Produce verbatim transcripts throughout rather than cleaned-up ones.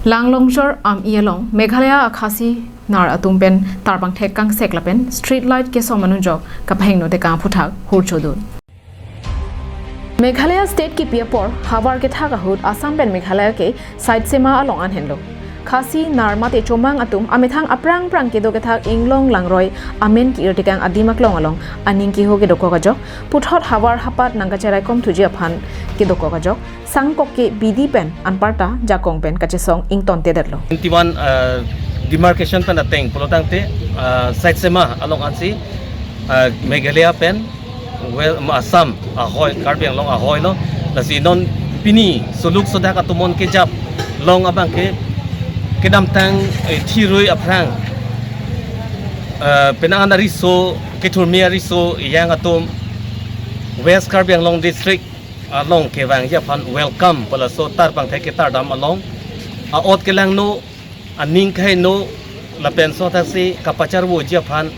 Langlongchor am-i along Meghalaya a-Khasi nar atum pen tarpangthek kangsek lapen street light keso manunjok kapahingno tekang aphuthak hur chodun. Meghalaya state kipi apor havar kethak ahut Assam pen Meghalaya ke side sema along an henlo. Khasi nar mate Chomang atum amethang aphrang phrang kedo kethak inglong langroi amen ki-ir tekang adim aklong along aning keho kedokok ajok, puthot havar hapat nangkacheraikom thuji aphan kedokok ajok, sangkok ke bidi pen anparta jakong pen kachesong ingtontedetlo. Twenty-one, uh, demarcation pen ateng pulotangte, uh, side sema along ansi, uh, Meghalaya pen, well, Assam ahoi, Karbi Anglong ahoi lo. Lasi non pini suluk sodak atum mon kejap long abang ke kedamtang, eh, thirui aphrang, eh, penang an ariso, kethurmi ariso yang atum West Karbi Anglong District along kevangji aphan welcome pu laso tarpangthek ketardam along a-ot kelangno, aning kahaino lapen sothaksi kapacharvoji aphan,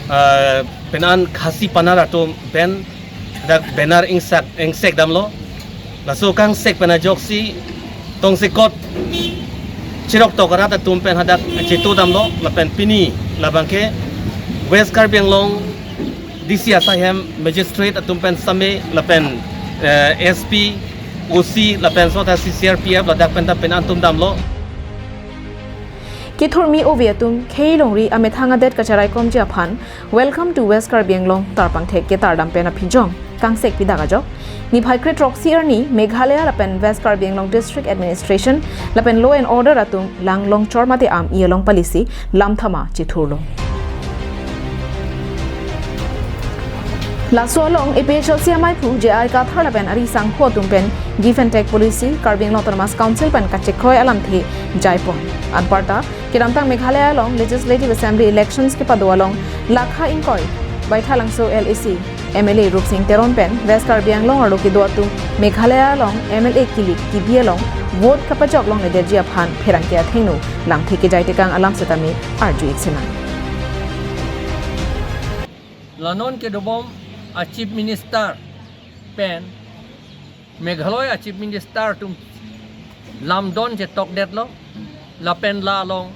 ah, penang an Khasi Panaar atum pen dak banner ingsak, ingsekdamlo. Laso kangsek pen ajoksi tongsekot chirok tok arat atum pen hadak chitudamlo lapen pini labang ke West Karbi Anglong D C asai hem magistrate atum pen same lapen, eh, S P, O C lapen sothaksi C R P F ladak pen ta penang an tumdamlo. Kethurmi ove atum khei longri amethang adet kacheraikomji aphan Welcome to West Karbi Anglong tarpangthek ketardam pen aphijong kangsek pidak ajok, niphai kre throksi arni Meghalaya lapen West Karbi Anglong District Administration lapen Law and Order atum Langlongchor mate am-i along pali si lamthama chithurlo. Laso along A P H L C amaiphu J I Kathar lapen ari sangho atum pen give and take policy, Karbi Anglong Autonomous Council pen kachekroi alamthe jaipon. Anparta kedamtang Meghalaya along Legislative Assembly elections kepado along lakha ingkoi Baithalangso L A C M L A Rupsing Teron pen West Karbi Anglong arlo kedo atum Meghalaya along M L A kilik kibi along vote kapajok longledetji aphan pherangke athengno lamthe kejai tekang alam setame arju-ik sinang. La non kedobom a Chief Minister pen Meghalaya Chief Minister atum lamdon chetokdetlo, lapen la along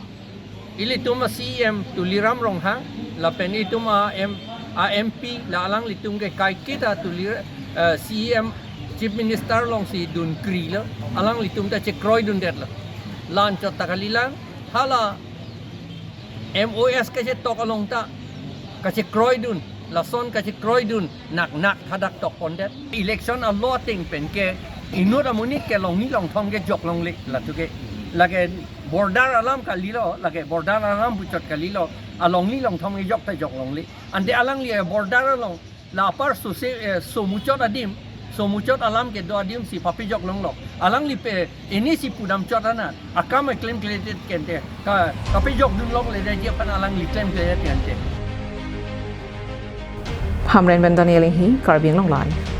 ilitum a C E M Tuliram Ronghang lapen itum a M, a M P la alanglitum ke kaiketa Tuli, eh, C E M Chief Minister alongsi dunkrilo, alanglitum ta chekroidundetlo. La anchot ta kalilang, hala M O S kachetok along ta kachekroidun, lason kachekroidun nak nak hadak tokpondet. Election a-law ateng pen ke inut amonit ke longni longthom kejok longle, latum ke lake border alam kalilo, lake border alam puchot kalilo, alongni longthom kejok ta jok longle. Ante alangli border along la apar sose, eh, somuchot adim, somuchot alam kedo adim si papejok longlo. Alangli pe ini si pudam chot ana akam klemkledet kente, ka, kapejokdun longledetji aphan alangli klemkledet kente. Hamren pen Daniel Inghi, Karbi Anglong Live.